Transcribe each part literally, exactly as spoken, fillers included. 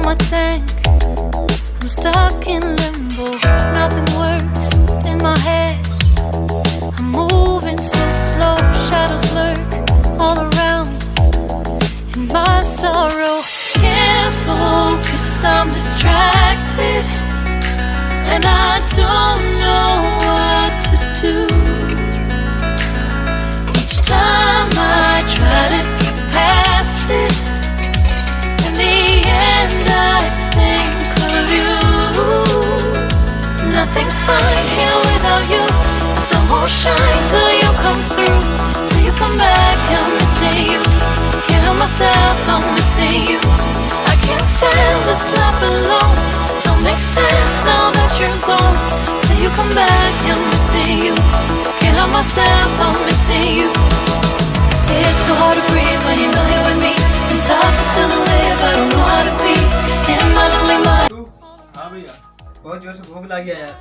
My tank, I'm stuck in limbo. Nothing works in my head. I'm moving so slow, shadows lurk all around. In my sorrow, can't focus, I'm distracted, and I don't know what to do. Each time I try to get past it, in the end I think of you. Nothing's fine here without you. The sun won't shine till you come through, till you come back. I'm missing you. Can't help myself, I'm missing you. I can't stand this life alone. Don't make sense now that you're gone. Till you come back, I'm missing you. Can't help myself, I'm missing you. It's so hard to breathe when you're not here with me. And tough is still to live, I don't know how to be. In my lonely mind. हाँ भैया। बहुत जोर से भूख लागी है यार।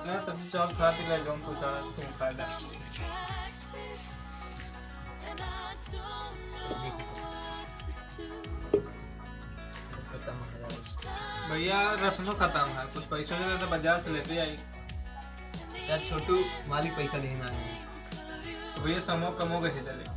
ना, सब्जी चावल खा के ले, जौन कुछ आ रहा है, तुम खा ले। भैया, रसनो खत्म है, कुछ पैसा नहीं रहता, बाजार से लेते आई। यार छोटू, मालिक पैसा लेना है। तो भैया, समो कमो कैसे चले?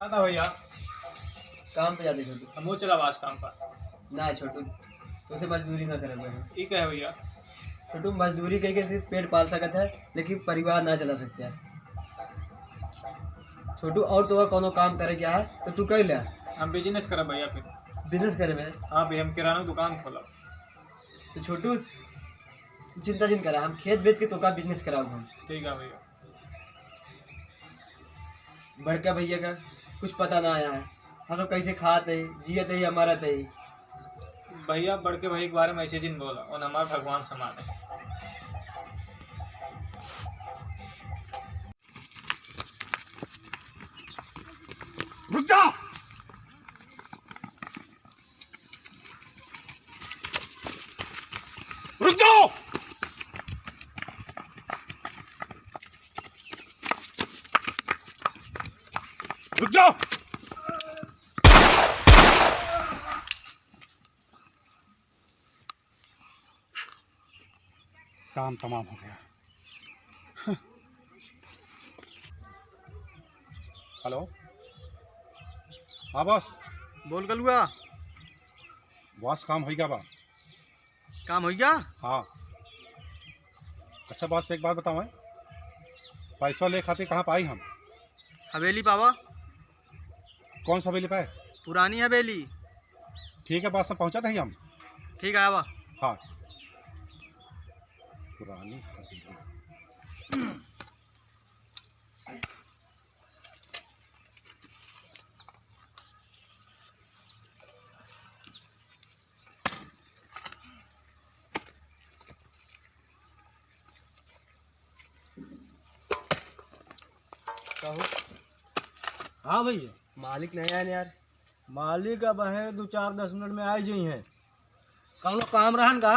का भैया? काम पे जाते छोटू। हम वो चला आज काम पर। ना छोटू, तोसे मजदूरी ना करे भाई। ई का है भैया? छोटू, मजदूरी कइके सिर्फ पेट पाल सकत है, लेकिन परिवार ना चला सकते है। छोटू, और तो कौनो काम करे क्या है तो तू कर ले। हम business करब भैया फिर। Business करे में? हाँ भैया, हम किराना दुकान खोलब। तो छोटू, तू चिंता जिन करा, हम खेत बेच के तोका business कराउब हम। ठीक है भैया। बड़का भैया का कुछ पता ना आया है, हम लोग कैसे खात है, जियत है या मरत है। भैया, बड़के भाई के बारे में ऐसे जिन बोला, उन हमार भगवान समान है। रुक जा! रुक जाओ! रुक जाओ! काम तमाम हो गया। हेलो, हाँ बॉस। बोल कलुआ। बॉस, काम होइ गया बा। काम होइ गया? हाँ। अच्छा बॉस, एक बात बताओ, हैं? पैसा ले खातिर कहाँ पे आई हम? हवेली पावा। कौन सा हवेली पे? पुरानी हवेली। ठीक है बॉस, सब पहुँचा देंगे हम। ठीक है, आवा। हाँ। पुरानी हवेली। का हो? हाँ भैया। मालिक नहीं आए यार। मालिक अब है, दो चार दस मिनट में आ ही जाई हैं। कौनो काम रहन का?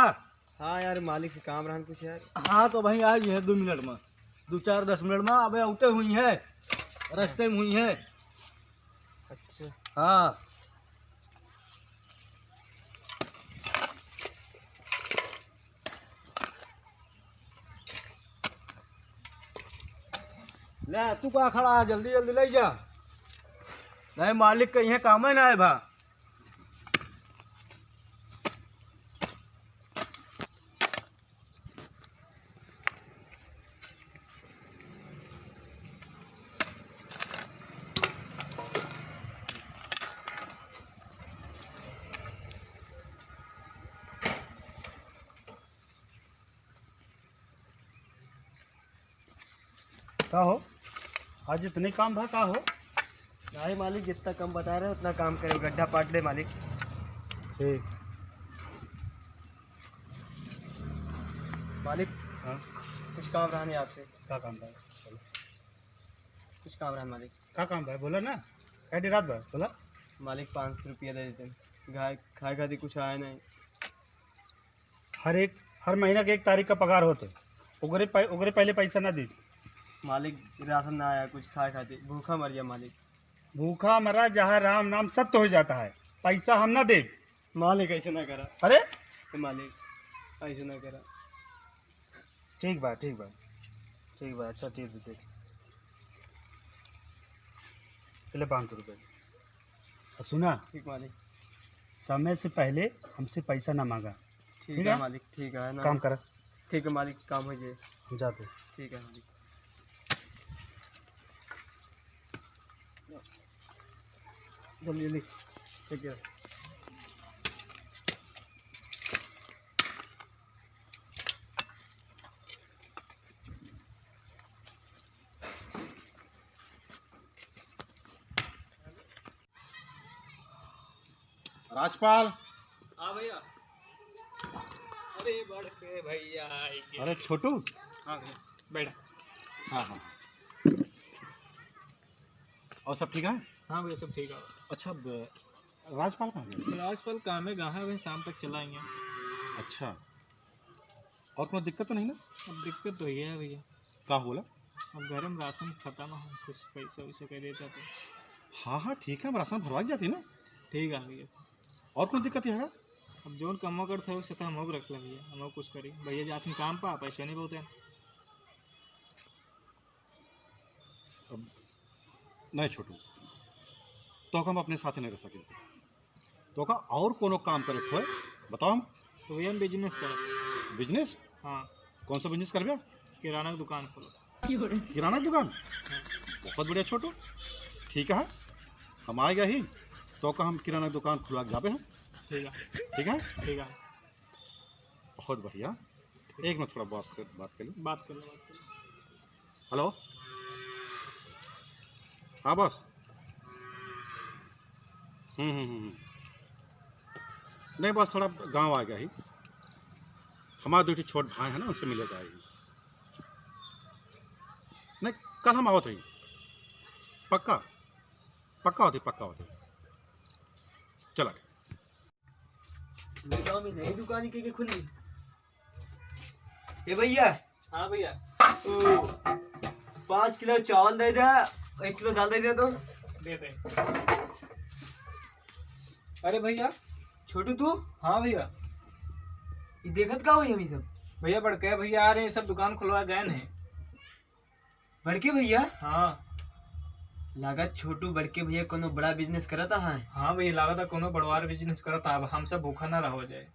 हाँ यार, मालिक से काम रहन कुछ यार। हाँ, तो भाई आ जाई हैं दो मिनट में, दो चार दस मिनट में। अबे औते हुई हैं, रास्ते में हुई हैं। अच्छा। हाँ। ले, तू का खड़ा है? जल्दी, जल्दी ले जा। नहीं, मालिक कहीं है, काम है ना है भा। का हो, आज इतने काम भा का हो? नहीं मालिक, जितना कम बता रहे उतना काम करे, गड्ढा पाट दे मालिक। ठीक। मालिक, हाँ? कुछ काम रहा नहीं आपसे। का काम बा? बोला। कुछ काम रहा मालिक। का काम बा? बोला ना। का डेरात बा? बोला। मालिक, पाँच सौ रुपया दे देते। खाए, खाए खातिर कुछ आया नहीं। हर एक, हर महीना के एक तारीख का पगार होत है, ओकरे पह-, ओकरे पहले पैसा ना दी। मालिक, राशन ना आया कुछ खाए खातिर, भूखा मर गया मालिक। भूखा मरा जहाँ राम नाम सत्य हो जाता है, पैसा हम ना देब। मालिक, ऐसे ना करा। अरे? ए मालिक, ऐसे ना करा। ठीक बा, ठीक बा, ठीक बा, अच्छा चीज दे दे। चले पाँच सौ रुपये। और सुना, ठीक मालिक। समय से पहले हमसे पैसा ना मांगा। ठीक ठीक है है? मालिक, ठीक है ना। काम करा। ठीक है मालिक, काम हो जाए। हम जाते हैं। ठीक है मालिक। जल्दी, जल्दी। ठीक है। राजपाल। हाँ भैया। अरे बड़के भैया आइगे। अरे छोटू। हाँ भैया, बैठा। हाँ, हाँ। और सब ठीक है? हाँ भैया, सब ठीक है। अच्छा, ब-, राजपाल कहाँ गए? राजपाल काम है, कहाँ है, वही शाम तक चला आएंगे। अच्छा, और कोनो दिक्कत तो नहीं ना? अब दिक्कत तो ये है भैया। का होला? अब घर में राशन खत्म है, कुछ पैसा वैसा कर देता तो। हाँ, हाँ, ठीक है, हम राशन भरवा के जाते हैं ना। ठीक है भैया। और कोनो दिक्कत ये है? अब जोन कमवा करत है, उसे तो हम अब रख ले भैया, हम अब कुछ करी। भैया जात हैं काम पा, पैसे नहीं बहुत है। अब नहीं छोटू, तो हम अपने साथ नहीं रह सके। तो का और कोनो काम करे खोए, बताओ हम। तो भैया हम business करब। Business? हाँ। कौन सा business करबे? किराना की दुकान खोलब। किराना की दुकान? हाँ। बहुत बढ़िया छोटू, ठीक है, हम आएगा ही, तो का हम किराना की दुकान खुलवा के जाबे हम। ठीक है। ठीक है? ठीक है। बहुत बढ़िया। एक मिनट, थोड़ा boss से बात कर लूँ। बात कर लो, बात कर लो। Hello। हाँ boss। हम्म, हम्म, हम्म, हम्म। नहीं boss, थोड़ा गाँव आ गया ही, हमारे दो ठो छोट भाई है ना, उनसे मिले गए ही। नहीं, कल हम आवत ही, पक्का, पक्का होते, पक्का होते। चला। मेरे गाँव में नई दुकान के, के खुली। ए भैया। हाँ भैया। तो पाँच किलो चावल दे दे, एक किलो दाल दे दे तो। दे दे। अरे भैया। छोटू तू? हाँ भैया। ये देखत का हुई हम ये सब? भैया बड़के भैया आ रहे हैं, सब दुकान खुलवा गए हैं। बड़के भैया? हाँ। लागत छोटू बड़के भैया कोनो बड़ा business करत है। हाँ भैया, लागत है कोनो बड़वार business करत है, अब हम सब भूखा ना रहो जाए।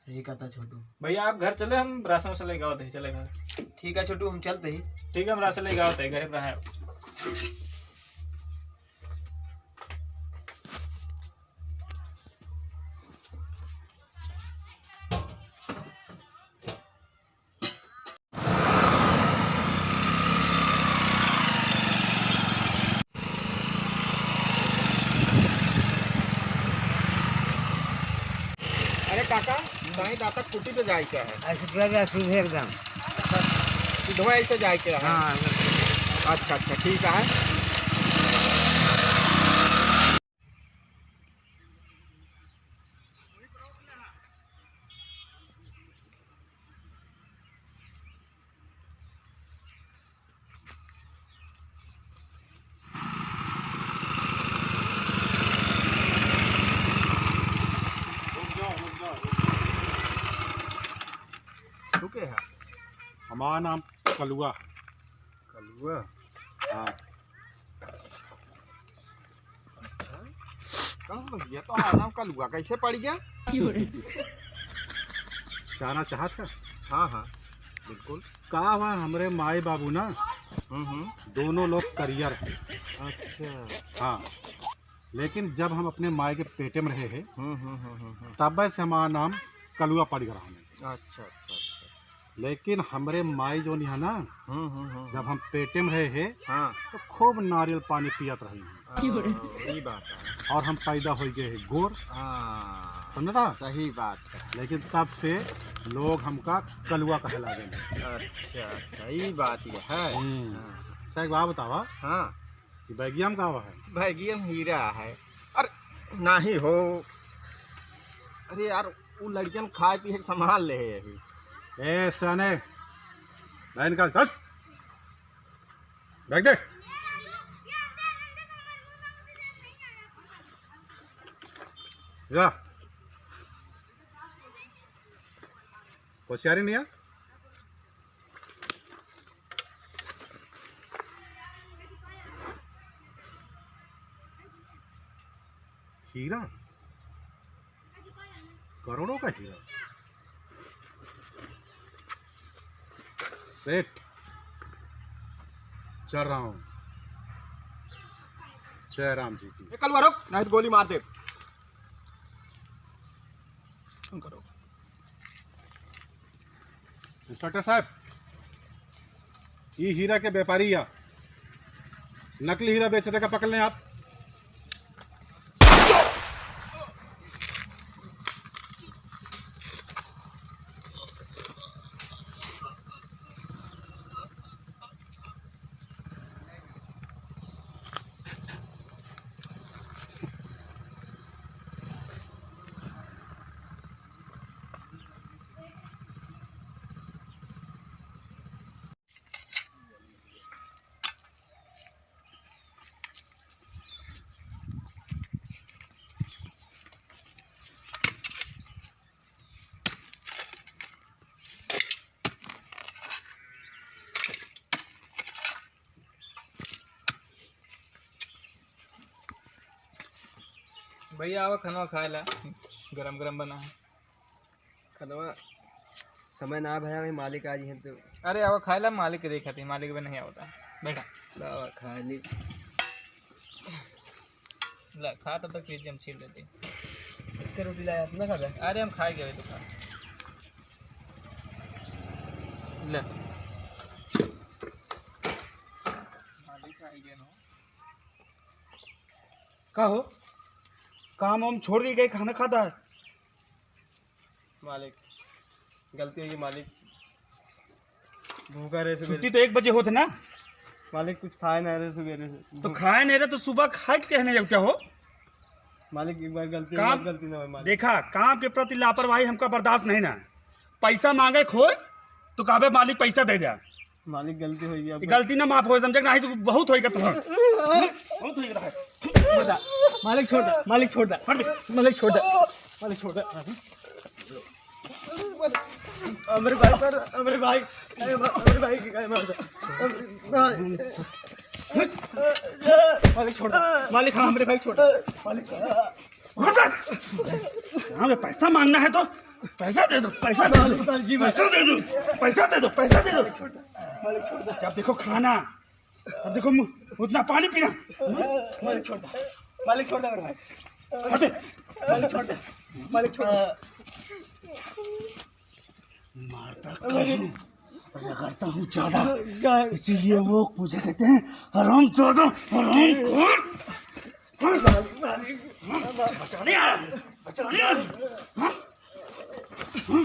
सही कहता छोटू। भैया आप घर चले, हम राशन वासन लेके आवत है, चले घर। ठीक है छोटू, हम चलते ही। ठीक है, हम राशन लेके आवत है, घर पे है। अरे काका, कहीं दाता कुटी पे जाए क्या है? अच्छा, सीधे एकदम। अच्छा, सीधवा ऐसे जाए क्या है? हाँ। अच्छा, अच्छा, ठीक है। तू के है? हमार नाम कलुआ। कलुआ? हाँ। अच्छा, कहाँ भैया, तो हमार नाम कलुआ कैसे पड़ गया? जानना चाहत है? हाँ, हाँ, बिल्कुल। का हुआ, हमरे माई बाबू ना, हम्म, हम्म। दोनों लोग करियर है। अच्छा। हाँ, लेकिन जब हम अपने माई के पेटे में रहे हैं, हम्म, हम्म, हम्म, हम्म, हम्म। तब से हमारा नाम कलुआ पड़ गया हमें। अच्छा, अच्छा, अच्छा। लेकिन हमरे माई जोन है ना, हम्म, हम्म, हम्म, जब हम पेटे में रहे हैं, हाँ। तो खूब नारियल पानी पियत रही हैं। हाँ, ई बात है। और हम पैदा हो गए हैं गोर। हाँ। समझता? सही बात है। लेकिन तब से लोग हमका कलुआ कहे लागे। अच्छा, अच्छा, ई बात ये है। हम्म। हाँ। अच्छा, एक बात बतावा। हाँ। कि बैगिया में का है? बैगिया में हीरा है। अरे, नाही हो। अरे यार, उ लड़कियन खाए पिए के सामान ले है यही। ए, सने, बाहर निकाल, चल। बैग दे। जा। होशियारी नहीं है? हीरा, करोड़ों का हीरा। सेठ, चल रहा हूँ। जय राम जी की। ए, कलुआ रुक, नहीं तो गोली मार दे। इंस्पेक्टर साहब, ई हीरा के व्यापारी या, नकली हीरा बेचे का पकड़ लें आप। भैया, आवा, खाना खाए ला, गरम गरम बना है। खनवा समय ना भया, वही मालिक आज हैं तो। अरे, आवा, खाए ला, मालिक के देखा थी, मालिक भी नहीं आवता। बैठा। लावा, खा ली। ला, खा, तब तक फ्रिज हम छील लेते। इतने रोटी लाया, अपना खा ले। अरे, हम खाए गए तो खा। ले। मालिक आ गए ना। का हो, काम वाम छोड़ दी गई, खाना खाता है? मालिक, गलती होई मालिक, भूखा रहे सुबह। छुट्टी तो एक बजे होत ना। मालिक, कुछ खाए ना रहे सुबह से। तो खाए नहीं रहे तो सुबह खाए के कहने जाता हो? मालिक, एक बार गलती, काम, गलती ना होई मालिक। देखा, काम के प्रति लापरवाही हमका बर्दाश्त नहीं ना। पैसा मांगे खोए तो कहबे, "मालिक, पैसा दे दे।" मालिक, गलती होई गया। ये गलती ना माफ होई, समझे कि नाही तो बहुत होई गया। बहुत होई गया है। छोड़ दे, मालिक, छोड़ दे, मालिक, छोड़ दे, हट बे, मालिक, छोड़ दे, मालिक, छोड़ दे। हमरे भाई पर, हमरे भाई, हमरे भाई के काहे मारता? मालिक, छोड़ दे, मालिक, हाँ, हमरे भाई, छोड़ दे, मालिक, छोड़ दे। रुक जा। यहाँ पे पैसा मांगना है तो पैसा दे दो, पैसा दे दो, पैसा दे दो, पैसा दे दो, पैसा दे दो। जब देखो खाना, अब देखो मु-, उतना पानी पीना। मालिक, छोड़ दे, मालिक, छोड़ दे मेरे भाई। हटे। मालिक, छोड़ दे, मालिक, छोड़ दे। मारता कम हूँ, रगड़ता हूँ ज्यादा, इसीलिए लोग मुझे कहते हैं हरामजादा, हरामखोर। मालिक, मालिक। बचाने आया है, बचाने आया है। हाँ? हाँ?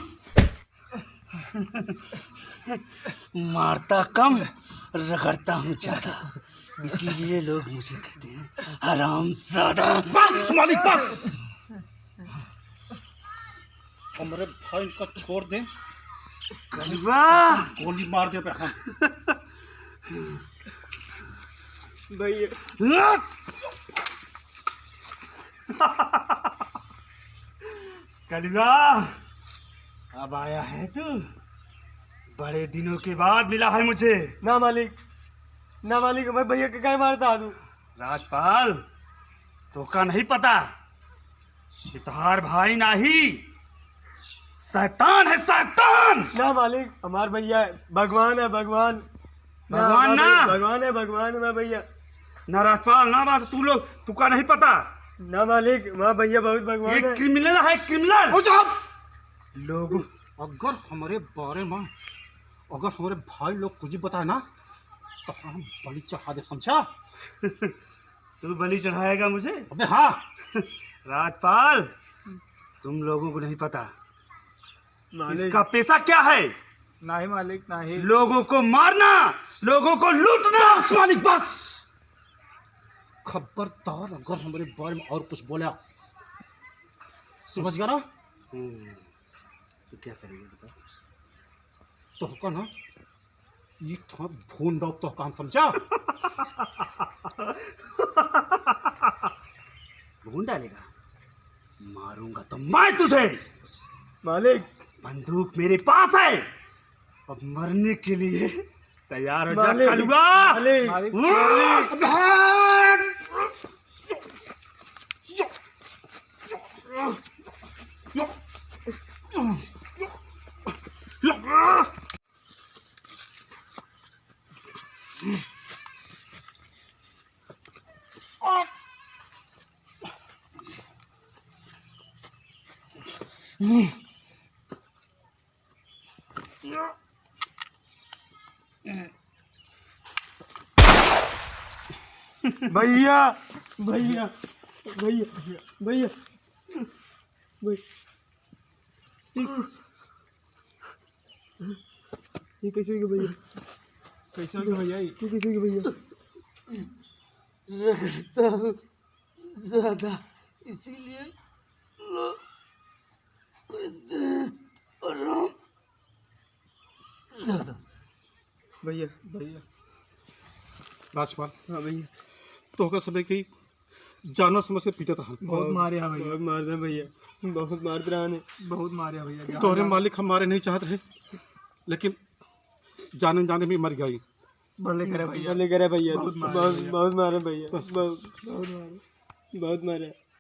मारता कम, रगड़ता हूँ ज्यादा, इसीलिए लोग मुझे कहते हैं हरामजादा। बस मालिक, बस। हमरे भाई का छोड़ दे। कलुआ। गोली मार दे बे हम। भैया। कलुआ, अब आया है तू? बड़े दिनों के बाद मिला है मुझे। ना मालिक, ना मालिक, हमारे भैया के काहे मारता है तू? राजपाल, तोका नहीं पता कि तोहार भाई नाही, शैतान है, शैतान। ना मालिक, हमार भैया भगवान है, भगवान। ना, भगवान ना ना। भैया, भगवान है, भगवान है भैया। ना राजपाल, ना बात, तू लोग, तू का नहीं पता? ना मालिक, हमार भैया बहुत भगवान ये है। क्रिमिनल है, क्रिमिनल। हो जा। लोग, अगर हमारे बारे में, अगर हमारे भाई लोग कुछ भी बताए ना, तो हम बलि चढ़ा दे, समझा? तू बलि चढ़ाएगा मुझे? अबे हाँ। राजपाल, तुम लोगों को नहीं पता मालिक। इसका पेशा क्या है? नहीं मालिक, नहीं। लोगों को मारना, लोगों को लूटना। बस मालिक, बस। खबरदार अगर हमरे बारे में और कुछ बोला, समझ गया ना? हम्म, तो क्या करेंगे बता? तोहका ना, ये थोड़ा भून डाउब तोहका हम समझा। भून डालेगा? मारूंगा तो मैं तुझे। मालिक। बंदूक मेरे पास है, अब मरने के लिए तैयार हो जा, मालिक। कलुआ। मालिक। भैया, भैया, भैया, भैया, भैया। ये कैसे हो गया भैया? कैसे हो गया भैया? ये कैसे हो गया भैया? रगड़ता हूँ ज्यादा, इसीलिए लो करते हैं आराम ज्यादा। भैया, भैया। राजपाल। हाँ भैया। तोहका सबे की जानवर समझ के पीटत हन। बहुत मारे हैं भैया। बहुत मारते हैं भैया, बहुत मारते रहे हैं। बहुत मारे हैं भैया, जान तोहरे मार- मालिक हम मारे नहीं चाहत रहे, लेकिन जाने जाने में मर गई। भले करे भैया। भले करे भैया। बहुत मारे बहुत, भैया। बहुत मारे भैया। बस। बहुत, बहुत मारे। बहुत मारे।